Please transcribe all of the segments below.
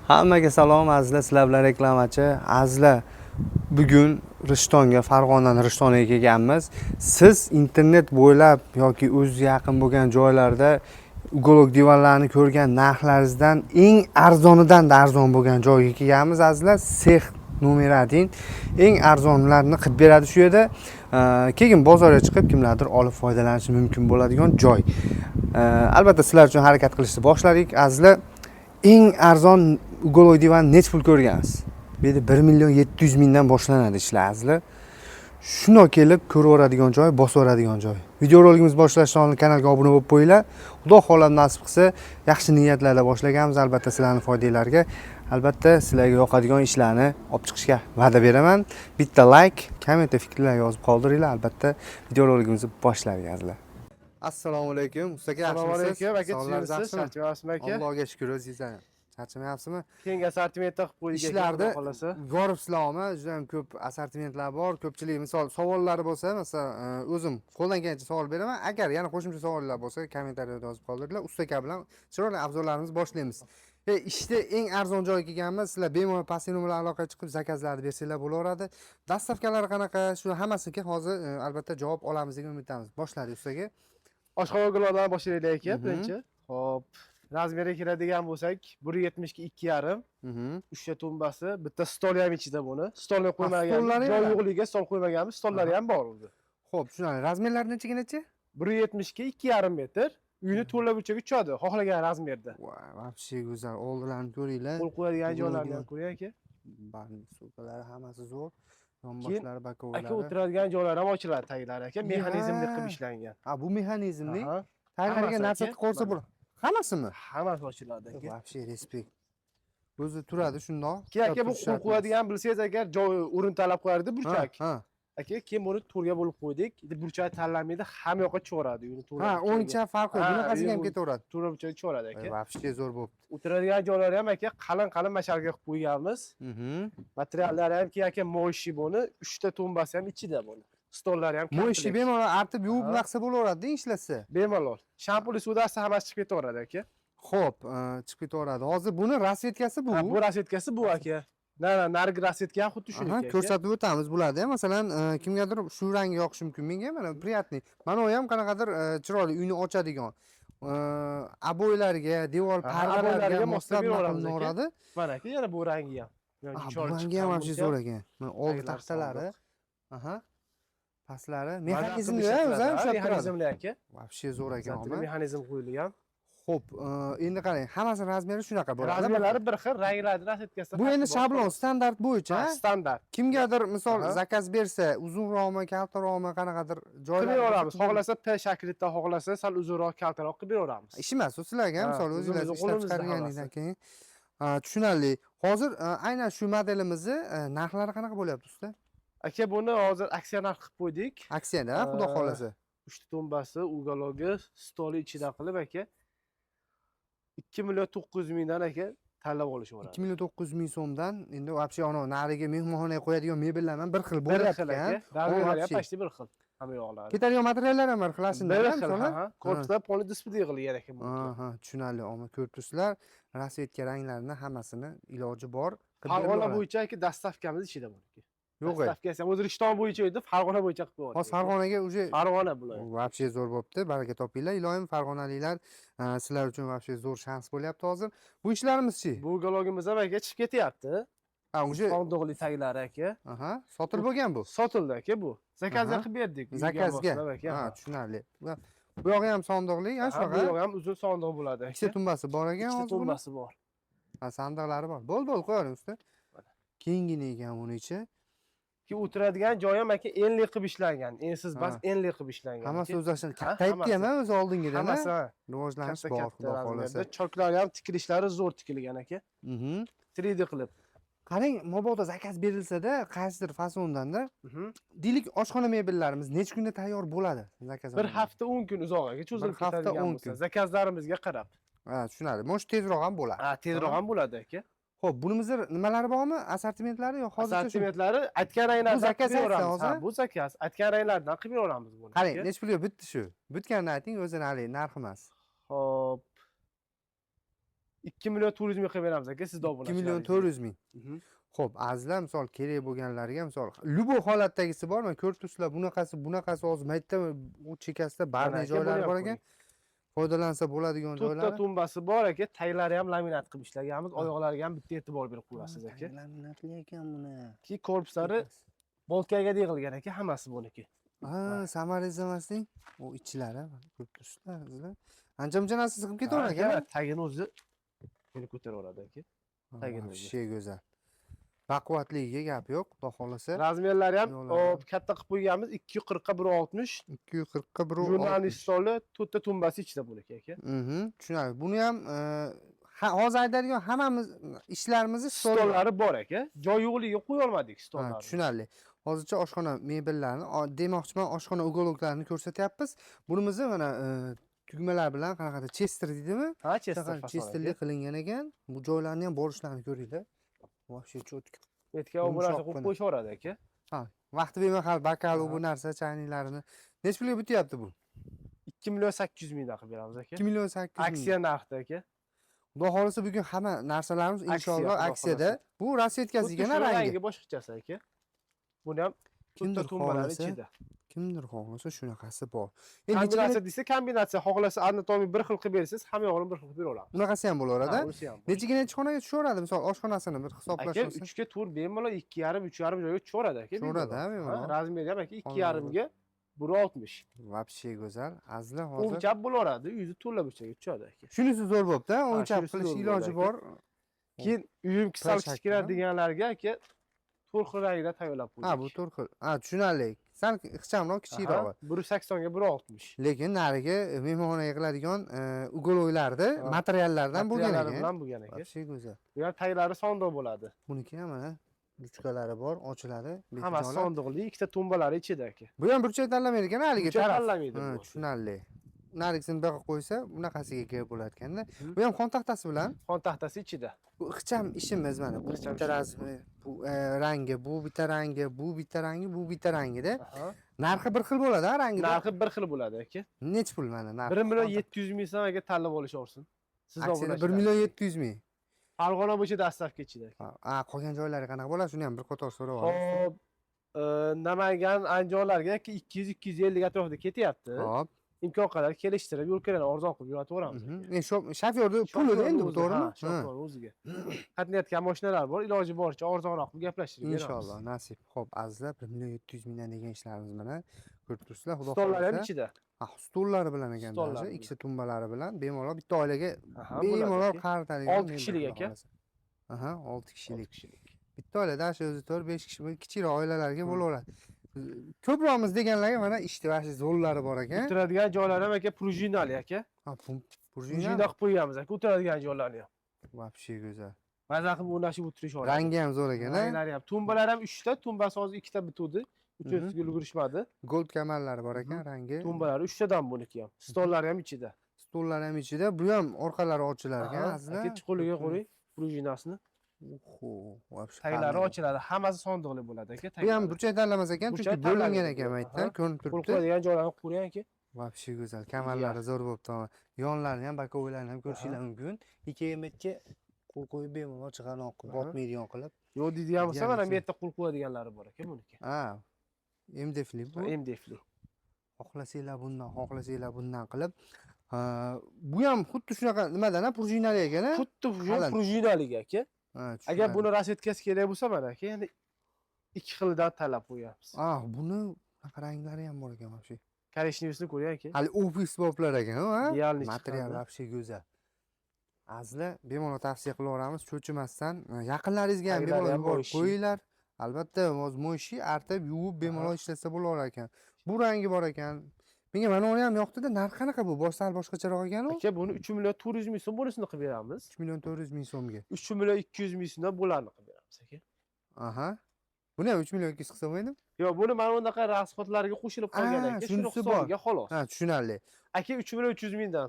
Hammaga salom, azizlar, sizlar bilan reklamachi. Azizlar, bugun Rishtonga, Farg'onadan Rishtoniga kelganmiz. Siz internet bo'ylab yoki o'zizga yaqin bo'lgan joylarda уголок divanlarni ko'rgan narxlaringizdan eng arzonidan da arzon bo'lgan joyga kelganmiz, azizlar. Sex номер 1 eng arzonlarni qilib beradi shu yerda. Keyin bozorga chiqib kimlardir olib foydalanishi mumkin bo'ladigan joy. Albatta sizlar uchun harakat qilishni boshladik, azizlar. Eng arzon уголок divan nechi pul ko'rgansiz? Bu yerda 1 700 000 dan boshlanadi ishlar, azizlar. Shundoq kelib ko'raveradigan joy, bosaveradigan joy. Videorolikimiz boshlashdan oldin kanalga obuna bo'lib qo'yinglar. Xudo xohlab, nasib qilsa, yaxshi niyatlarda boshlaganmiz. Albatta sizlarning foydanglarga, albatta sizlarga yoqadigan ishlarni olib chiqishga va'da beraman. Bitta layk, kommentda fikrlar yozib qoldiringlar. Albatta videorolikimizni boshladik, azizlar. Assalomu alaykum, usta aka. Assalomu Yaxshimisiz? alaykum aka. Sog'liqlaringiz Tuzukmisiz? yaxshimi? Charchamayapsizmi, aka? Allohga shukur, o'zingiz ham charchamayapsizmi? Keng assortimentda qilib qo'ydik, aka, Ishlarni xudo xohlasa. yoribsizlarmi? Juda ham ko'p assortimentlar bor. Ko'pchilik, misol, savollari bo'lsa, masalan, o'zim qo'ldan kelgancha savol beraman. Agar yana qo'shimcha savollar bo'lsa, kommentariyada yozib qoldiringlar. Usta aka bilan chiroyli обзор larimizni boshlaymiz. Ishda eng arzon joyga kelganmiz. Sizlar bemalol pastki nomerlar aloqaga chiqib, zakazlarni bersanglar bo'laveradi. Доставка lari qanaqa, shu hammasiga hozir albatta javob olamiz degan umiddamiz. Boshladik, usta aka. Oshxona уголок dan boshlaylik, aka, birinchi. Xo'p, razmeriga keladigan bo'lsak, 1.70 ga 2.5, uchta tumbasi, bitta stoli ham ichida buni. Stolni qo'ymagan, Stollari joy ham? yo'qligiga stol qo'ymaganmiz, stollari ham bor o'zi. Xo'p, tushunarli. Razmerlari nechaga necha? 1.70 ga 2.5 metr. Uyni to'rtla burchaga tushadi, xohlagan razmerda. Voy, вообще go'zal. Oldilarini ko'ringlar. Qo'l qo'yadigan joylarini ham Bugun- ko'ring, aka. Barni sumkalari hammasi zo'r. Yonboshlari, Aka, боковой lari. o'tiradigan joylari ham ochiladi taglari, aka. Mexanizmli qilib ishlangan. Ha, bu mexanizmli. Aha. Taglariga Hammasi, narsa aka. qo'ysa Mana. bo'ladi. Hammasimi? Hammasi ochiladi, aka. Вообще респект. O'zi turadi shundoq. Keyin, aka, bu turish qo'l shart emas. qo'yadigan, bilsangiz agar, joy o'rin talab qo'yardi burchak. Ha. Aka, keyin buni to'rga bo'lib qo'ydik. Endi burchak tanlamaydi, hamma yoqqa tushaveradi uyni to'rga. Ha, o'ngcha farqi yo'q. Ha, Bunaqasiga ham uy- ketaveradi. To'rga burchak tushaveradi, aka. Вообще zo'r bo'libdi. O'tiradigan joylari ham, aka, qalin qalin мочалка qilib qo'yganmiz. Materiallari ham keyin, aka, моющий buni, uchta tumbasi ham ichida buni. Stollari ham Моющий komplekt. Bemalol artib yuvib Ha. nima qilsa bo'laveradi, ishlatsa. Bemalol. Shampunli suvda hammasi chiqib ketaveradi, aka. Xo'p, chiqib ketaveradi. Hozir buni расцветка si bu. Ha, bu расцветка si bu, aka. Na, na, narigi расцветка ham xuddi shuniki, aka. Ko'rsatib o'tamiz bularni ham. Masalan, kimgadir shu rang yoqishi mumkin. Menga mana приятный. Mana u ham qanaqadir chiroyli uyni ochadigan. Обой larga, devor pardalarga обой larga moslab moslab beraveramiz, aka. qilinadi. Mana, aka, yana bu rangi ham. Ah, bu Chiroyli rangi chiqqan ham вообще bunisi ham. zo'r ekan. Mana oldi Taglari taxtalari. sondiq. Aha. Pastlari Maza qilib mexanizmli o'zi ham ishlatiladi, ha, ushlab turadi. mexanizmli, aka. Вообще zo'r ekan, Zaten omad. mexanizm qo'yilgan. Xo'p, endi qarang, hammasi razmeri shunaqa bo'ladi. Razmerlari bir xil, ranglari расцветка si Bu endi farqi bor. shablon standart bo'yicha. Ha, standart. Kimgadir, misol, zakaz bersa, uzunroqmi, kaltaroqmi, qanaqadir joylar Qilib beraveramiz. Xohlasa P shaklida, xohlasa sal uzunroq, kaltaroq qilib beraveramiz. Ish emas u sizlarga, Ha, misol, o'zinglar o'zimizni ishlab qo'limizda chiqarganingizdan hammasi. keyin. Ha, tushunarli. Hozir aynan shu modelimizni narxlari qanaqa bo'lyapti, usta? Aka, buni hozir aksiya narx qilib qo'ydik. Aksiyada, xudo xohlasa. Uchta tumbasi, уголок i, stoli ichida qilib, aka, 2 900 mingdan, aka, tanlab olishaveradi. 2 900 ming so'mdan. Endi вообще ana narigi mehmonxonaga qo'yadigan mebellar ham bir xil Bir bo'lyapti xil, ekan. aka. Razmerlari ham Вообще. почти bir xil. Hamma yoqlari. Ketadigan materiallar ham bir xil shunda, Bir xil, misol, ha. Korpuslar полный displey qilingan, aka, buniki. Aha, tushunarli. Omad, ko'rib turibsizlar, расцветка ranglarini hammasini iloji bor qilib Farg'ona berib bo'yicha, aka, доставка miz ichida buniki. Yo'q, ey. Доставка si ham o'zi Rishton bo'yicha edi, Farg'ona bo'yicha qilib qo'ydik. Hozir Farg'onaga уже. Farg'ona bular. Вообще zo'r bo'libdi. Baraka topinglar. Iloyim, farg'onaliklar, sizlar uchun вообще zo'r shans bo'lyapti hozir. Bu ishlarimizchi? Bu уголок imiz ham, aka, chiqib ketyapti. Ha, уже. Sondiqli taglari, aka. Aha, sotilib bo'lgan bu. Sotildi, aka, bu. Zakazga qilib berdik. Uyga Zakazga. moslab, aka. Ha, tushunarli. Bu yog'i ham sondiqli, ha, Ha, bu shunaqa. yog'i ham uzun sondiq bo'ladi, aka. Ikkita tumbasi bor ekan Ikkita hozir buni. tumbasi bor. Ha, sandiqlari bor. Bo'ldi, bo'ldi, qo'yavering, usta. Keyingini ekan buni ichi. Keyin o'tiradigan joyi ham, aka, enli qilib ishlangan. Ensiz bas, enli qilib ishlangan, Hammasi aka. o'zlashgan. Ha, Kattayibdi ham, hammasi. o'zi oldingidan, Hammasi, ha. ha. Rivojlanish Katta bor, katta xudo xohlasa. razmerda. Choklari ham tikilishlari zo'r tikilgan, aka. 3D qilib. Qarang, mabodo zakaz berilsa-da, qaysidir fasondanda, deylik, oshxona mebellarimiz necha kunda tayyor bo'ladi? Zakaz Bir olganda? hafta 10 kun uzoq, aka, cho'zilib Bir hafta ketadigan 10 bo'lsa. kun. Zakazlarimizga qarab. Ha, tushunarli. Может, tezroq ham bo'ladi. Ha, tezroq ham bo'ladi, aka. Xo'p, bunimizni nimalari bormi? Assortimentlari yo hozircha shu? Assortimentlari aytgan ranglardan Bu zakaz qilib aytsa beraveramiz. hozir? Ha, bu zakaz. Aytgan ranglardan qilib beraveramiz buni, Qarang, aka. nechi pulga bitdi shu? Bitganini ayting, o'zini haligi narxi emas. Xo'p. 2 million 400 ming qilib beramiz aka, siz 2 million 400 ming. Mhm. Xo'p, azizlar, misol kerak bo'lganlarga, misol любой holatdagisi bor, mana ko'rib turibsizlar, bunaqasi, bunaqasi hozir mayda u chekasida barniy Mana aka, joylari buni ham bor ekan. Foydalansa bo'ladigan To'rtta joylari. tumbasi bor aka, taglari ham laminat qilib ishlaganmiz, oyoqlariga ham bitta e'tibor berib qo'yasiz aka. Laminatli ekan buni. Keyin korpuslari boltkaga yig'ilgan aka, hammasi buniki. Ha, Samaris emasning u ichlari, mana ko'rib turibsizlar, azizlar. Ancha muncha narsa sig'ib ketaverar ekan. Aka, tagini o'zi buni ko'taraveradi aka. Tagini o'zi. Вообще go'zal. Baquvvatligiga gap yo'q, xudo xohlasa. Размер lari ham Yo'lari. Hop, katta qilib qo'yganmiz, 240 ga 160. 240 ga 160. Jurnalist stoli, to'rtta tumbasi ichida buniki aka. Tushunarli. Buni ham hozir aytadigan hammamiz ishlarimizni stol Stollari bor aka. Joy yo'qligiga qo'ya olmadik stollarni. Tushunarli. Hozircha oshxona mebellarini, demoqchiman, oshxona уголок larini ko'rsatyapmiz. Bunimizni mana tugmalar bilan qanaqadir chester deydimi? Ha, chester Shunaqa fason. Chesterli qilingan ekan. Bu joylarni ham borishlarini ko'ringlar. Вообще чётко. Etga bu narsa Yumshoq qo'yib buni. qo'yishaveradi aka. Ha, vaqti bemahal bokal bu narsa chayniklarni. Necha pulga bityapti bu? 2 million 800 mingdan qilib beramiz aka. 2 million 800 ming. Aksiya narxida aka. Xudo xohlasa bugun hamma narsalarimiz Aksiya, inshaalloh xudo aksiyada. Bu расцветка siga Xuddi shuni rangi. Rangi boshqachasi aka. Buni ham Kimdir to'rtta tumbalari xohlasa, ichida. kimdir xohlasa shunaqasi bor. Endi Kombinatsiya desa, kombinatsiya xohlasa anatomiy bir xil qilib bersangiz, hamma yog'ini bir xil qilib bera olamiz. Bunaqasi ham bo'laveradi. Ha, unisi ham bor. Nechiga nechi xonaga tushaveradi? Misol oshxonasini bir hisoblash Aka, bo'lsa. 3 ga 4 bemalol, 2,5, 3,5 joyga tushaveradi aka. Tushaveradi, ha, bemalol. Ha, размер i ham aka 2,5 ga 1,60. Вообще go'zal. Azizlar hozir. O'ng chap bo'laveradi, yuzi to'la burchakka tushadi aka. Shunisi zo'r bo'pti, o'ng chap Shunisi qilish zo'r iloji bo'ldi bor. Keyin uyim sal Proshak kichkina bilan. deganlarga aka to'rt xil rangda tayyorlab qo'ydik. Ha, bu to'rt xil. Ha, tushunarli. Sal ixchamroq, kichikrog'i. 180 ga 160. Lekin narigi mehmonxonaga qiladigan уголок larda materiallardan bo'lgan Materiallari ekan. bilan bo'lgan aka. Вообще go'zal. Bu ham taglari sondiq bo'ladi. Buniki ham mana ruchkalari bor, ochiladi. Hammasi Betijolat. sondiqli, ikkita tumbalari ichida aka. Bu ham burchak tanlamaydi ekan haligi Burchak taraf. tanlamaydi Ha, bu. tushunarli. Narigisini bu yoqqa qo'ysa, bunaqasiga kelib bo'lar ekanda. Bu ham xon taxtasi bilan. Xon taxtasi ichida. Bu ixcham ishimiz mana. Bu Ixcham bitta ishimiz. rasmi, bu rangi, bu bitta rangi, bu bitta rangi, bu bitta rangida. Aha. Narxi bir xil bo'ladi, ha, rangida. Narxi bir xil bo'ladi aka. Nechi pul mana narxi? 1 million 700 ming so'm aka, tanlab olishaversin. Siz Aksiyada 1 million 700 ming. Farg'ona bo'yicha доставка ichida. Ha, qolgan joylari qanaqa bo'ladi? Shuni ham bir qator so'rab olamiz. Xo'p, Namangan, Andijonlarga 200 250 atrofida ketyapti. Xo'p. Imkon qadar kelishtirib, yo'l kirani arzon qilib jo'nataveramiz. Shofyorni pulida endi bu, to'g'rimi? Ha, shofyor o'ziga. Qatnayotgan mashinalar bor, iloji boricha arzonroq qilib gaplashtirib beramiz. Inshaalloh nasib. Xo'p, azizlar, 1 million 700 mingdan degan ishlarimiz mana ko'rib turibsizlar, xudo Stollari ham xohlasa. ichida. Ha, stollari bilan ekan, Stollari даже bilan. ikkita tumbalari bilan bemalol bitta oilaga Aha, bo'ladi bemalol aka. qaritadigan Olti mebel kishilik xudo aka. xohlasa. Aha, 6 kishilik. 6 kishilik. Bitta oilada shu o'zi 4-5 kishi kichikroq oilalarga bo'laveradi. Ko'proqmiz deganlarga mana ishni vashi zo'rlari bor ekan. O'tiradigan joylari ham aka prujinali aka. Ha, Prujina prujina. qilib qo'yganmiz aka, o'tiradigan joylarni ham. Вообще go'zal. Maza qilib o'rnashib o'tirish oladi. Rangi ham zo'r ekan, a? Ranglari ham. Tumbalari ham 3 ta, tumbasi hozir ikkita bituvdi. Uchinchisiga ulgurishmadi. Gold kamarlari bor ekan, rangi. Tumbalari 3 tadan buniki ham. Stollari ham ichida. Stollari ham ichida, bu ham orqalari ochilar ekan, azizlar. Aka, chuqurligiga qo'ying prujinasini. Oho, вообще. Taglari qanday. ochiladi, hammasi sondiqli bo'ladi aka. Bu ham burchak tanlamas ekan, chunki Burchak bo'lingan tanlamaydi. ekan maytdan, ko'rinib Qo'l turibdi. qo'yadigan joylarini qo'ying aka. Вообще go'zal. Kamarlari zo'r bo'libdi. Yonlarini ham, боковой larini ham ko'rishinglar mumkin. Ikki metga qo'l qo'yib bemalol chig'anoq qilib, botmaydigan qilib. Yo'q deydigan bo'lsa, mana Ideal bu yerda qo'l qo'yadiganlari bor aka buniki. Ha. MDFli bu. MDFli. Xohlasanglar bundan, xohlasanglar bundan qilib. Ha, bu ham xuddi shunaqa nimadan, ha, prujinali ekan, ha? Xuddi shu Qalin. prujinalik aka. Ha, Agar tushunarli. buni расцветка si kerak bo'lsa, mana aka, endi ikki xilidan tanlab qo'yamiz. Ah, buni bunaqa ranglari ham bor ekan вообще. Коричневый sini ko'ring aka. Hali ofis boblar ekan, ha? Идеальный Material chiqadi. вообще go'zal. Azizlar, bemalol tavsiya qilaveramiz, cho'chimasdan yaqinlaringizga ham Taglari bemalol ham yuborib mo'yishi. qo'yinglar. Albatta, hozir mo'yishi artib, yuvib bemalol ishlatsa bo'lar ekan. Bu rangi bor ekan. Menga mana uni ham yoqdi-da, narxi qanaqa bu? Bosh sal boshqacharoq ekan u. Aka, buni 3 million 400 ming so'm bunisini qilib beramiz. 3 million 400 ming so'mga. 3 million 200 ming so'mdan bularni qilib beramiz aka. Aha. Buni ham 3 million 200 qilsa bo'lmaydimi? Yo'q, buni mana bunaqa расход larga qo'shilib qolgan Ah, aka. Shuni shunisi bor. hisobiga xolos. Ha, tushunarli. Aka, 3 million 300 mingdan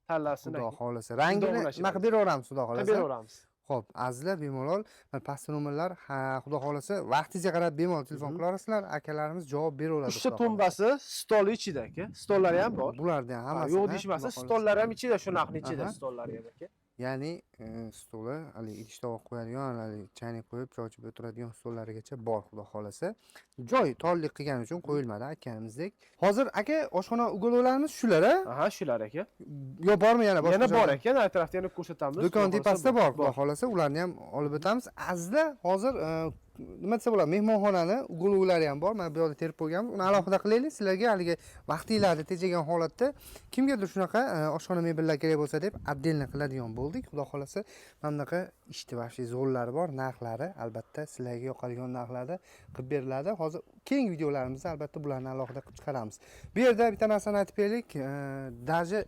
tanlasin Xudo aka. xohlasa. Rangini Xudo nima qilib beraveramiz, xudo Qilib xohlasa. beraveramiz. Xo'p, azizlar, bemalol mana pastda nomerlar, ha, xudo xohlasa, vaqtingizga qarab bemalol telefon qilaverasizlar, akalarimiz javob beraveradi. Uchta Xudo xohlasa. tumbasi stoli ichida aka. Stollari ham bor. Bularni ham Ha, hammasini. yo'q deyishmasa, xudo xohlasa. stollari ham ichida, shu narxni ichida Aha. stollari ham aka. Ya'ni stoli, haligi idish tovoq qo'yadigan, haligi chaynik qo'yib, choy ichib o'tiradigan stollarigacha bor, xudo xohlasa. Joy torlik qilgani uchun qo'yilmadi, aytganimizdek. Hozir aka, oshxona уголок larimiz shular, a? Aha, shular aka. Yo bormi yana boshqa Yana bor joylar? aka, nari tarafda yana ko'rsatamiz. Do'kon Xudo xohlasa. tepasida bor, xudo xohlasa, ularni ham olib o'tamiz. Azizlar, hozir nima desa bo'ladi, mehmonxonani уголок lari ham bor. Mana bu yoqda terib qo'yganmiz. Uni alohida qilaylik. Sizlarga haligi vaqtinglarni tejagan holatda kimgadir shunaqa oshxona mebellar kerak bo'lsa deb отдельно qiladigan bo'ldik. Xudo xohlasa, mana bunaqa ishni вообще zo'rlari bor, narxlari albatta sizlarga yoqadigan narxlarda qilib beriladi. Hozir keyingi videolarimizda albatta bularni alohida qilib chiqaramiz. Bu yerda bitta narsani aytib beraylik, даже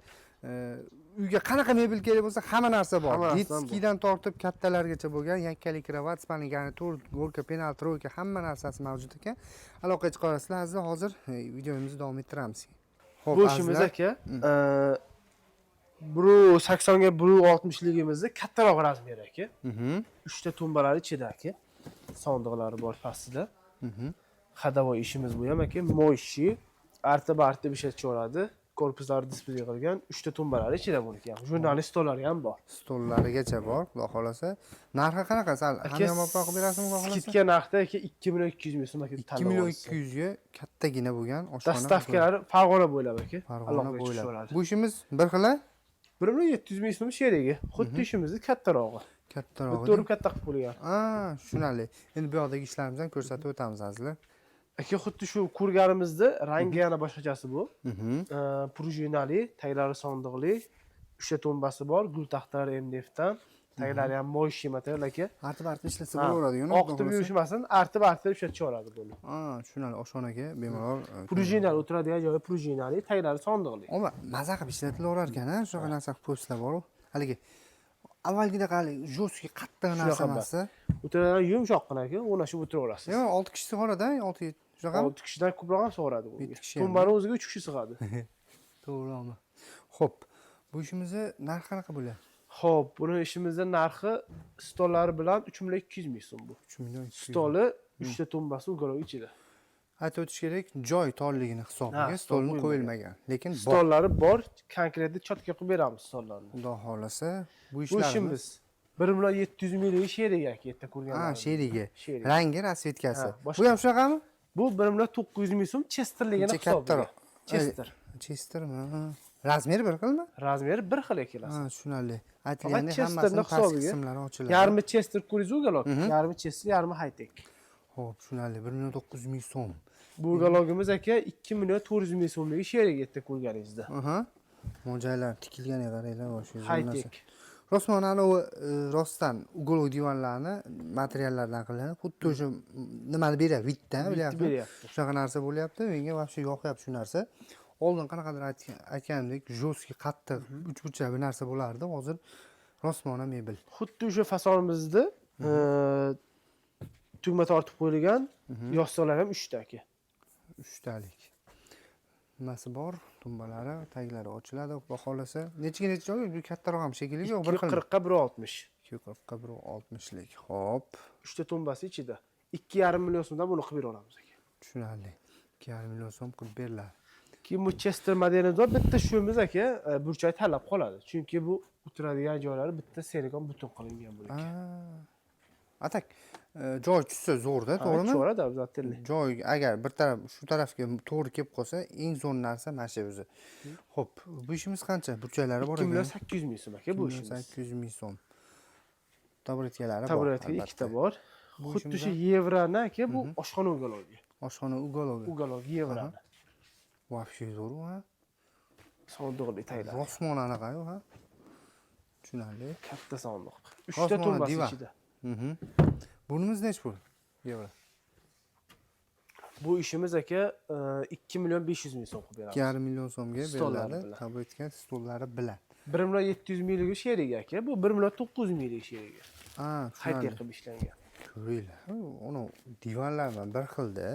uyga qanaqa mebel kerak bo'lsa, hamma narsa bor. Hamma narsadan bor. Детский dan tortib kattalargacha bo'lgan yakkalik кровать, спальный garnitur, горка, пенал, тройка, hamma narsasi mavjud ekan. Aloqaga chiqa olasizlar, azizlar. Hozir videomizni davom ettiramiz. Xo'p, Bu ishimiz azizlar. aka, 1.80 ga 1.60ligimizni kattaroq razmeri aka. Uchta tumbalari ichida aka. Sondiqlari bor pastida. Ходовой ishimiz bu ham aka, мощный, artib artib ishlatish. Korpuslari displey qilgan, uchta tumbalari ichida buniki ham. Jurnalist stollari ham bor. Stollarigacha bor, xudo xohlasa. Narxi qanaqa? Sal Aka, hamyonboproq qilib berasizmi, xudo xohlasa? Скидка narxda aka, 2 million 200 ming so'm aka. 2 million 200 ga kattagina bo'lgan oshxona. Доставка lari Farg'ona bo'ylab aka. Farg'ona Aloqaga bo'ylab. tushaveradi. Bu ishimiz bir xil? 1 million 700 ming so'm sherigi. Xuddi ishimizni kattarog'i. Kattarog'i. Bitta o'rim katta qilib qo'yilgan. A, tushunarli. Endi bu yoqdagi ishlarimizni ham ko'rsatib o'tamiz, azizlar. Aka, xuddi shu ko'rganimizda rangi yana boshqachasi bu. Prujinali, taglari sondiqli, uchta tumbasi bor, gul taxtalari MDFdan, taglari ham мощный material aka. Artib artib ishlatsa Ha, bo'laveradi, oqitib yurishmasin, artib artib ishlatishaveradi buni. A, tushunarli. Oshxonaga bemalol Prujinali o'tiradigan joyi prujinali, taglari sondiqli. Ammo maza qilib ishlatilaverar ekan, a, shunaqa narsa qilib qo'yibsizlar boru. Haligi avvalgidaqa haligi жесткий, qattiq narsa Shunaqa emas. O'tiradigan yumshoqqina aka, o'rnashib o'tiraverasiz. Yo'q, 6 kishi sig'aradi, 6 shunaqami? 6 kishidan ko'proq ham sig'aradi bunga. 7 kishi ham. Tumbani o'ziga 3 kishi sig'adi. To'g'rimi? Xo'p, bu ishimizni narxi qanaqa bo'ladi? Xo'p, buni ishimizda narxi stollari bilan 3 million 200 ming so'm bu. 3 million 200. Stoli, 3 ta tumbasi, уголок ichida. Aytib o'tish kerak, joy torligini hisobiga Ha, stol stolni qo'yilmagan, lekin bor. Stollari bor, конкретно чётко qilib beramiz stollarni. Xudo xohlasa, bu Bu ishlarimiz ishimiz 1 million 700 minglik sherigi aka, yerda ko'rganlaringiz. Ha, sherigi. Sherigi. Rangi, расцветка si. Ha, boshqa. Bu ham shunaqami? Bu 1 million 900 ming so'm chesterligini Uncha hisobiga. kattaroq. Chester. Chestermi? Razmeri bir xilmi? Razmeri bir xil kelasi. Ha, tushunarli. Faqat Aytilgandek, Chesterni hammasini pastki hisobiga qismlari ochiladi. Yarmi Chester ko'ringiz уголок, yarmi Chester, yarmi high-tech. Xo'p, tushunarli. 1 million 900 ming so'm. Bu уголок imiz aka, 2 million 400 ming so'mligi sherigi yerda ko'rganingizda. Aha. Mo'jaylar tikilganiga qaranglar, vosh zo'r narsa. High-tech. Rostmon anavi rostdan уголок divanlarni materiallardan qilinib, xuddi o'sha nimani beryapti, вид da Вид ni bilyapti. beryapti. Shunaqa narsa bo'lyapti. Menga вообще yoqyapti shu narsa. Oldin qanaqadir aytganimdek, жесткий, qattiq, uchburchak bir narsa bo'lardi. Hozir rostmona mebel. Xuddi o'sha fasonimizda tugma tortib qo'yilgan yostiqlar ham 3 ta aka. Uchtalik. Nimasi bor? Tumbalari, taglari ochiladi, xudo xohlasa. Nechiga necha joy? Bu kattaroq ham shekilli, yo'q, bir xil. 240 ga 1.60. 240 ga 1.60 lik. Xo'p, 3 ta tumbasi ichida. 2,5 million so'mdan buni qilib bera olamiz aka. Tushunarli. 2,5 million so'm qilib beriladi. Keyin bu Chester modelimiz bor. Bitta shumiz aka, burchak tanlab qoladi. Chunki bu o'tiradigan joylari bitta silikon butun qilingan buniki. А так, joy tushsa zo'rda, to'g'rimi? Tushaveradi обязательно. Joy agar bir taraf shu tarafga to'g'ri kelib qolsa, eng zo'r narsa mana shu o'zi. Xo'p, bu ishimiz qancha? Burchaklari bor 2 million ekan. 800 ming so'm aka bu 2 million ishimiz. 800 ming so'm. Taburetkalari bor. Taburetka ikkita Albatta. bor. Bu Xuddi shu ishimiz yevrani aka, bu oshxona уголок i. Oshxona уголок i. Уголок yevrani. Вообще zo'r u, ha. Sondiqli taylar. Rosmon anaqa-yu, ha. Tushunarli. Katta sondiq. 3 ta Rosmon tumbasi divan. ichida. Bunimiz nechi pul? Yevro. Bu ishimiz aka, 2 million 500 ming so'm qilib beramiz. 2,5 million so'mga Stollari beriladi. bilan. Tabletka stollari bilan. 1 million 700 mingligi sherigi aka, bu 1 million 900 mingligi sherigi. Ha, High-tech tushunarli. qilib ishlangan. Ko'ringlar, uni divanlar bilan bir xilda.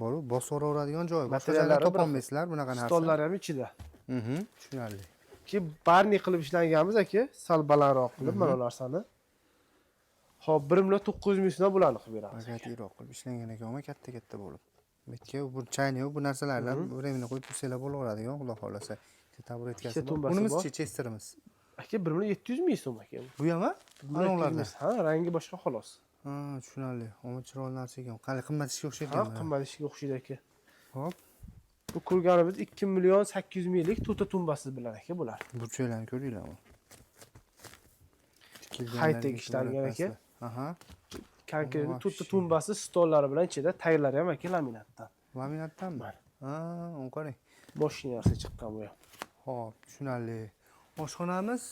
Borib bosib yuboradigan joy. Boshqa Materiallari joyda bir xil. topolmaysizlar bunaqa narsa. Stollari ham ichida. Tushunarli. Ki barni qilib ishlanganmiz aka, sal balandroq qilib mana bu narsani. Xo'p, 1 million 900 ming so'mdan bularni qilib beramiz. Bagatiyroq qilib ishlangan ekan, ammo katta-katta bo'lib. Bu yerga bu chaynik, bu narsalarni временно qo'yib tursanglar bo'laveradigan, xudo xohlasa. Taburetkasi Ikkita bor. tumbasi Bunimizchi, bor. chesterimiz. Aka, 1 700 000 so'm aka. Bu ham? 1 700 Ana. 000. Ha, rangi boshqa xolos. Ha, tushunarli. Omad, chiroyli narsa ekan. Qani, qimmat ishga o'xshaydi Ha, ekan. Qimmat ishga o'xshaydi aka. Xo'p, Bu ko'rganimiz 2 800 000lik to'rtta tumbasi bilan aka bular. Burchaklarni ko'ringlar. Tikilganlar. High-tech ishlangan aka. Aha. Конкретно to'rtta Вообще. Tumbasi, stollari bilan ichida, taglari ham aka laminatdan. Laminatdanmi? Mana. Ha, uni qarang. Мощный narsa chiqqan bu ham. Xo'p, tushunarli. Oshxonamiz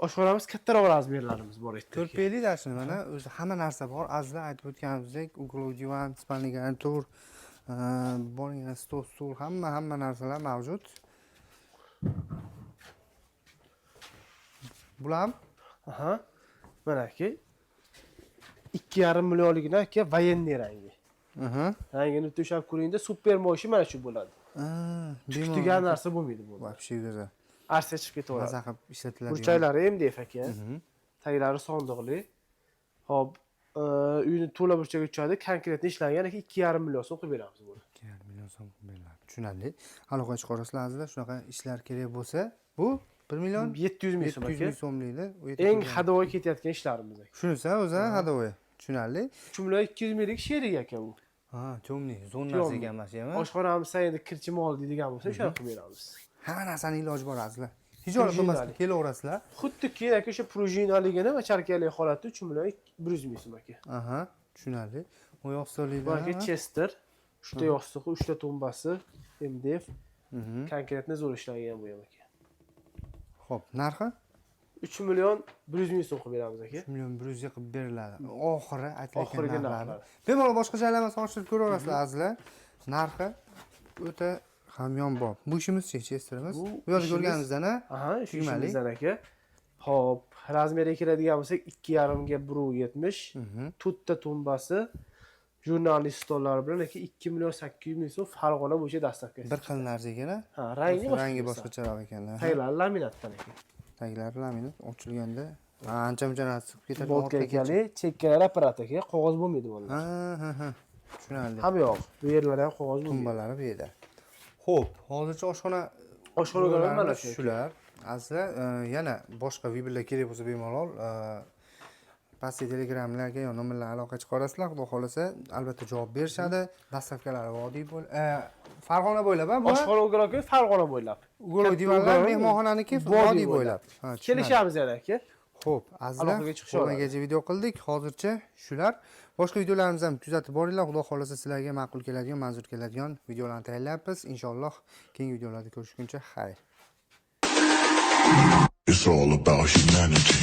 Oshxonamiz kattaroq размер larimiz bor yerda. Ko'rpeli dashini mana o'zi hamma narsa bor. Azizlar, aytib o'tganimizdek, угловой divan, спальный garnitur, boringlar, stol, stul, hamma hamma narsalar mavjud. Bular ham Aha. Mana aka. 2,5 millionligini aka, военный rangi. Rangini bitta ushlab ko'ringda, супер мощный mana shu bo'ladi. Kutgan narsa bo'lmaydi bu. Вообще go'zal. Arsa chiqib ketaveradi. Maza qilib ishlatiladigan. Burchaklari MDF aka. Taglari sondiqli. Xo'p, uyni to'la burchakka tushadi. Конкретно ishlangan aka, 2,5 million so'm qilib beramiz buni. 2,5 million so'm qilib beriladi. Tushunarli. Aloqa chiqarasizlar azizlar, shunaqa ishlar kerak bo'lsa, bu 1 million 700 ming so'm 700 aka. Ming so'mlikni. U Eng ходовой ketayotgan ishlarimiz aka. Shunisi o'zi ходовой. Tushunarli. 3 200 000lik sherik aka bu. Ha, темный, zo'r narsa Темный. Ekan mana shu ham. Oshxonamiz endi kirchi mol deydigan bo'lsa, o'shani qilib beramiz. Hamma narsani iloji bor azizlar. Hijolat bo'lmasdan Пружинали. Kelaverasizlar. Xuddi keyin aka o'sha prujinaligini va charkali holatda 3 100 000 so'm aka. Aha, tushunarli. Bu yoq Bu stolliklar. aka Chester, uchta yostig'i, uchta tumbasi, MDF. Конкретно zo'r ishlangan bu ham aka. Xo'p, narxi? 3 million 100 ming so'm qilib beramiz aka. 3 million 100 ga qilib beriladi. Oxiri aytilayotgan Oxirgi narxlari. narxlar. Bemalol boshqa joylardan solishtirib ko'raverasizlar azizlar. Narxi o'ta hamyonbop. Bu ishimizchi, Chesterimiz? Bu Bu yoqda ishimiz- ko'rganimizdan a? Aha, shu Tugmali. ishimizdan aka. Xo'p, размер ga keladigan bo'lsak, 2,5 ga 1,70, to'rtta tumbasi, jurnalist stollari bilan aka 2 million 800 ming so'm Farg'ona bo'yicha доставка. Bir xil narsa ekan a? Ha, rangi boshqa. Rangi boshqacharoq ekan. Aha. Taglari laminatdan aka. Taglari laminat ochilganda ancha muncha narsa chiqib ketadi. Boltka Orqaga. Akali, chekkalari apparat aka, qog'oz bo'lmaydi bunda. Ha. Tushunarli. Hamma yoq. Bu yerlari ham qog'oz bo'lmaydi. Tumbalari bu yerda. Xo'p, hozircha oshxona Oshxona mana shu. Shular. Azizlar, yana boshqa mebellar kerak bo'lsa bemalol pastki telegramlarga yo nomerlarga aloqa chiqarasizlar. Xudo xohlasa, albatta javob berishadi. Доставка lari vodiy bo'l, Farg'ona bo'ylab ha bu? Oshxona уголок i Farg'ona bo'ylab. Уголок Katta divanlar уголок, mehmonxonaniki vodiy vodiy bo'ylab. Ha, tushunarli. Kelishamiz yana aka. Xo'p, azizlar, Aloqaga chiqisha oladi. Hurmatgacha video qildik. Hozircha shular. Boshqa videolarimizni ham kuzatib boringlar. Xudo xohlasa sizlarga ma'qul keladigan, manzur keladigan videolarni tayyorlayapmiz. Inshaalloh keyingi videolarda ko'rishguncha xayr. It's all about humanity.